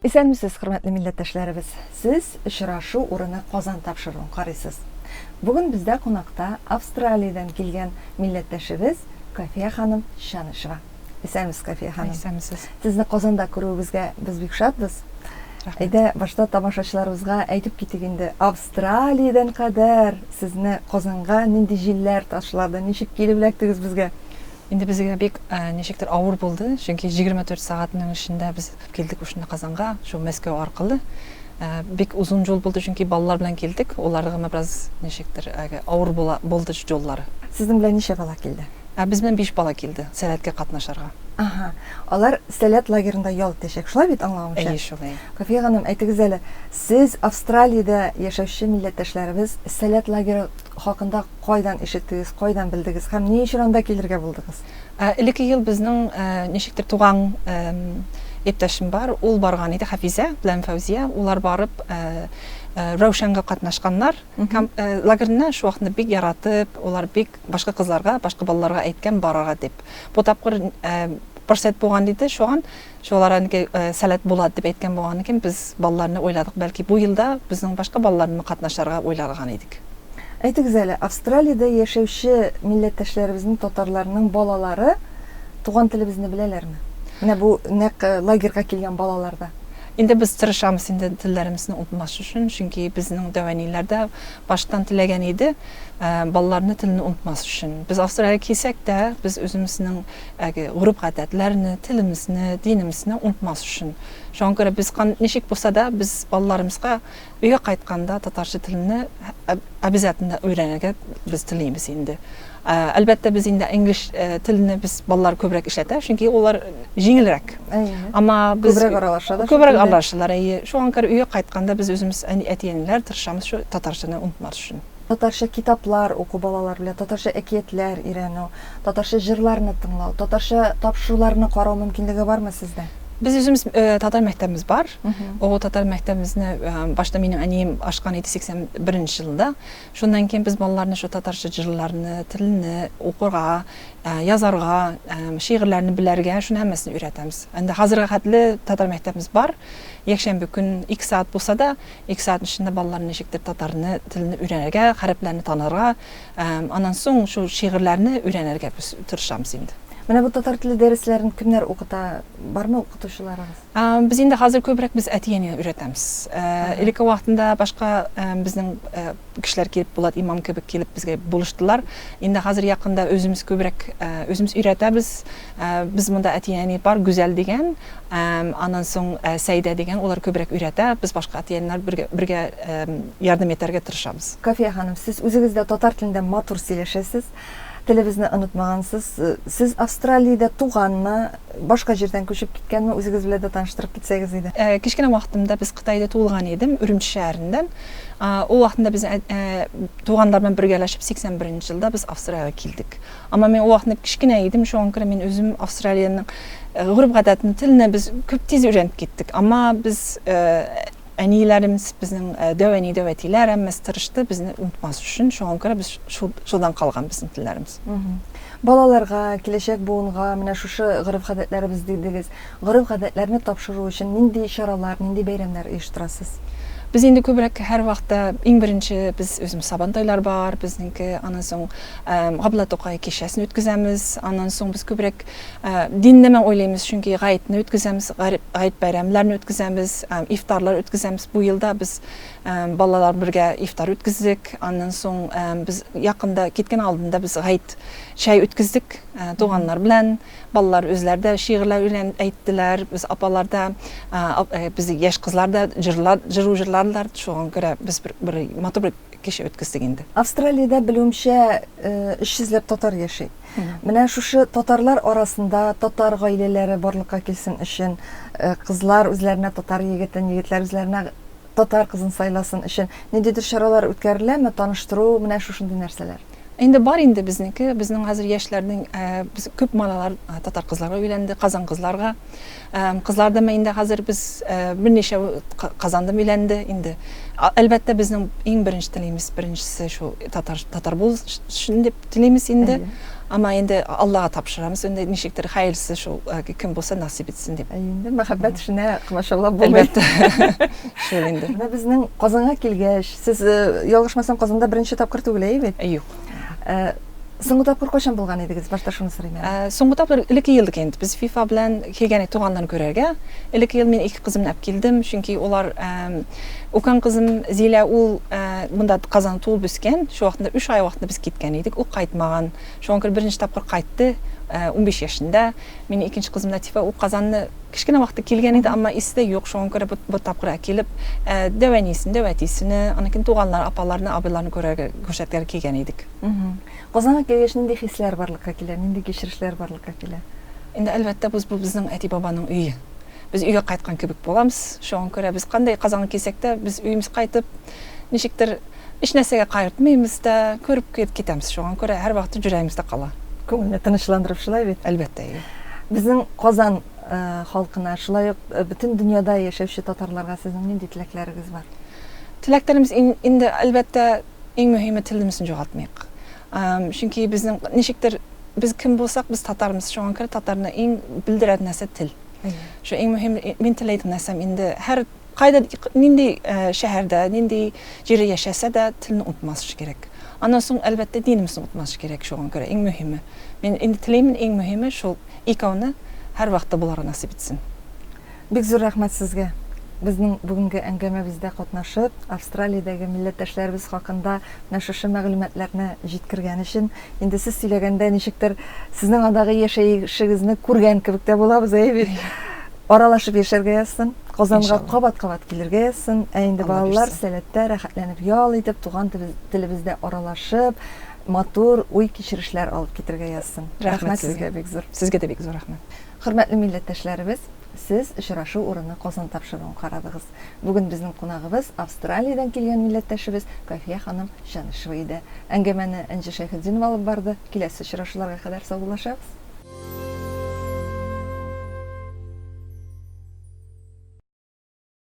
Исәнмесез, хөрмәтле милләттәшләребез! Сез Очрашу урыны Казан тапшыруын карыйсыз. Бүген бездә кунакта Австралиядән килгән милләттәшебез Кафия ханым Чанышева. Исәнмесез, Кафия ханым. Исәнмесез. Сезне Казанда күрүебезгә без бик шатбыз. Рәхмәт. Әйдә, башта тамашачыларыбызга әйтеп китик инде, Австралиядән кадәр сезне Казанга нинди җилләр ташлады, ничек килеп эләктегез безгә? Инде безгә бик ничектер авыр булды, чөнки 24 сәгатьнең эчендә без килдек ушында Казанга, шул Мәскәү аркылы. Бик озын юл булды, чөнки балалар белән килдек, уларга бераз ничектер авыр була, булды юллары. Сезнең белән ничә бала килде? Ә без белән 5 бала килде, Сәләткә катнашырга. Ага, алар Сәләт лагерында ял итәчәк, шулай бит, аңлавымча? Әйе, шулай. Кафия ханым, әйтегез әле, сез Австралиядә яшәүче милләттәшләребез Сәләт лагеры хакында кайдан ишеттегез, кайдан белдегез һәм ни өчен анда килергә булдыгыз? Элекке ел безнең ничектер туган иптәшем бар, ул барган иде, Хафизә белән Фәүзия, улар барып Раушанга катнашканнар. Лагерьны шул вакытны бик яратып, улар бик башка кызларга, башка балаларга әйткән барырга дип. Бу тапкыр форсат булган иде, шуган, шулар әнкәй сәләт була дип әйткән булган икән, без балаларны уйладык, бәлки бу елда безнең башка балаларны катнашырга уйлаган идек. Әйтегез әле, Австралиядә яшәүче милләттәшләребезнең, татарларның балалары туган телебезне беләләрме? Менә бу нәкъ лагерьга килгән балалар да. Инде без тырышабыз инде телләремезне онытмас өчен, чөнки безнең дәү әниләр дә баштан теләгән иде, балаларны телне онытмас өчен. Без Австралиягә килсәк тә, без үзебезнең әге гореф-гадәтләрне, телебезне, динебезне онытмас өчен. Шуңа күрә без ничек булса да, без балаларыбызга өйгә кайтканда татарча телне обязательно өйрәнергә без телибез инде. Әлбәттә, без инде инглиз телне без балалар күбрәк эшләтә, чөнки улар җиңелрәк. Әмма без күбрәк аралаша да. Күбрәк аралашалар, әйе. Шуңа күрә өйгә кайтканда без үзебез әти-әниләр тырышабыз шу татарчаны онытмас өчен. Татарча китаплар уку балалар белән, татарча әкиятләр өйрәнү, татарча җырларны тыңлау, татарча тапшыруларны карау мөмкинлеге бармы сездә? Без үзебез татар мәктәбебез бар. Ул татар мәктәбебезне башта минем әнием ачкан иде 81 елда. Шуннан кейін без балаларны шу татарча җырларны, телне укырга, язарга, шигырьләрне белергә, шуны һәммәсен өйрәтәбез. Инде хәзергә хәтле татар мәктәбебез бар. Якшәмбе көн 2 сәгать булса да, 2 сәгать эчендә балалар ничектер татарны, телне өйрәнергә, хәрефләрне танырга, аннан соң шул шигырьләрне өйрәнергә без тырышабыз инде. Менә бу татар теле дәресләрен кемнәр укыта? Бармы укытучыларыгыз? Без инде хәзер күбрәк без әти-әнине өйрәтәбез. Элекке вакытында башка безнең кешеләр килеп, Булат имам кебек килеп безгә булыштылар. Инде хәзер якында үзебез күбрәк үзебез өйрәтәбез. Без монда әти-әни бар, Гүзәл дигән, аннан соң Сәйдә дигән, улар күбрәк өйрәтә. Без башка әти-әниләр бергә бергә ярдәм итәргә тырышабыз. Кафия ханым, сез үзегез дә татар телендә матур сөйләшәсез. Телебезне онытмагансыз. Сез Австралиядә туганмы, башка җирдән күчеп киткәнме? Үзегез белән дә таныштырып китсәгез иде. Кечкенә вакытымда без Кытайда туылган идем, Үрүмчи шәһәреннән. Ул вакытында без туганнар белән бергәләшеп 81 нче елда без Австралиягә килдек. Әмма мин ул вакытында кечкенә идем, шуңа күрә мин үзем Австралиянең гореф-гадәтен, теленә без күп тиз өйрәнеп киттек. Әмма без әниләребез, безнең дәү әни, дәү әтиләр һәммәсе тырышты безне онытмас өчен, шуңа күрә без шул, шулдан калган безнең телләребез. Балаларга, киләчәк буынга менә шушы гореф-гадәтләребез дидегез. Гореф-гадәтләрне тапшыру өчен нинди чаралар, нинди бәйрәмнәр оештырасыз? Без инде күбрәк һәрвакытта иң беренче без үзебез Сабантуйлар бар безнеке, аннан соң Габдулла Тукай кичәсен үткәзәмез, аннан соң без күбрәк Динне уйлыйбыз, чөнки гаетне үткәзәмез, гает бәйрәмнәрен үткәзәмез, ифтарлар үткәзәмез. Бу елда без балалар бергә ифтар үткәздек. Аннан соң без якында киткән алдында без гает чәй үткәздек туганнар белән. Балалар үзләре дә шигырьләр өйрәнеп әйттеләр. Без апалар да, без яшь кызлар да җырлар, җыру җырладылар. Шуңа күрә без бер матур бер кичә үткәздек инде. Австралиядә, белүемчә, 300 ләп татар яши. Менә шушы татарлар арасында татар гаиләләре барлыкка килсен өчен, кызлар үзләренә татар егетен, егетләр үзләренә татар кызын сайласын өчен ниндидер чаралар үткәреләме, таныштыру, менә шушындый нәрсәләр? Инде бар инде безнеке, безнең хәзер яшьләрнең, без күп малалар татар кызларга өйләнде, Казан кызларга. Кызлар да инде хәзер без берничә Казанда өйләнде инде. Әлбәттә, безнең иң беренче телимез, беренчесе шул татар, татар булсын дип телимез инде. Әмма инде Аллага тапшырабыз, инде ничектер хәерлесе шул кем булса насыйп итсен дип. Инде мәхәббәт эшенә комачаулап булмый. Әлбәттә. Шул инде. Менә безнең Казанга килгәч, Сез, ялгышмасам, Казанда беренче тапкыр түгел, әйе бит? Юк. Соңгы тапкыр кайчан булган идегез? Башта шуны сорыйм әле. Соңгы тапкыр элекке елдык инде. Без FIFA белән килгән идек туганнарны күрергә. Элекке ел мин ике кызымны алып килдем, чөнки улар укан кызым Зилә ул монда Казанда туып үскән. Шул вакытында 3 ай вакытында без киткән идек. Ул кайтмаган. Шуңа күрә беренче тапкыр кайтты, 15 яшендә. Минем икенче кызым Латифа ул Казанны Кечкенә вакытта килгән иде, әмма истә юк. Шуңа күрә бу, бу тапкыр килеп, дәү әнисен, дәү әтисене, аныкин туганнар, апаларны, абыйларны күрергә, күрсәтергә килгән идек. Казанга килгәч, нинди хисләр барлыкка килә, нинди кичерешләр барлыкка килә? Инде, әлбәттә, без, бу безнең әти-бабаның өе. Без өйгә кайткан кебек булабыз. Шуңа күрә без кандай Казанга килсәк тә, без өебез кайтып, ничектер Һич нәрсәгә кайгыртмыйбыз да, күреп китәбез. Шуңа күрә һәрвакыт йөрәгебездә кала. Күңелне тынычландырып, шулай бит? Әлбәттә, әйе. Безнең Казан халкына, шулай ук бөтен дөньяда яшәүче татарларга сезнең нинди теләкләрегез бар? Теләкләребез инде, әлбәттә, иң мөһиме телебезне югалтмыйк. Чөнки безнең ничектер без кем булсак, без татармыз. Шуңа күрә татарны иң белдерә нәрсә тел. Шул иң мөһим мин теләйдем нәрсәм инде һәр Кайда, нинди шәһәрдә, нинди җирдә яшәсә дә, телне онытмаска кирәк. Аннан соң, әлбәттә, динебезне онытмаска кирәк, шуңа күрә иң мөһиме. Мин инде телимен, иң мөһиме шул икәүне һәрвакытта булырга насыйп итсен. Бик зур рәхмәт сезгә, безнең бүгенге әңгәмәбездә катнашып, Австралиядәге милләттәшләребез хакында менә шушы мәгълүматларны җиткергән өчен. Инде сез сөйләгәндә ничектер сезнең андагы яшәешегезне күргән кебек тә булабыз, әйе бит? Аралашып яшәргә язсын, Казанга кабат-кабат килергә язсын. Ә инде балалар Сәләттә рәхәтләнеп ял итеп, туган телебездә аралашып, матур уй-кичерешләр алып китергә язсын. Рәхмәт сезгә бик зур. Сезгә дә бик зур рәхмәт. Хөрмәтле милләттәшләребез, сез Очрашу урыны Казан тапшыруын карадыгыз. Бүген безнең кунагыбыз Австралиядән килгән милләттәшебез Кафия ханым Чанышева иде. Әңгәмәне Энҗе Шәйхетдинова алып барды. Киләсе очрашуларга кадәр саубуллашабыз.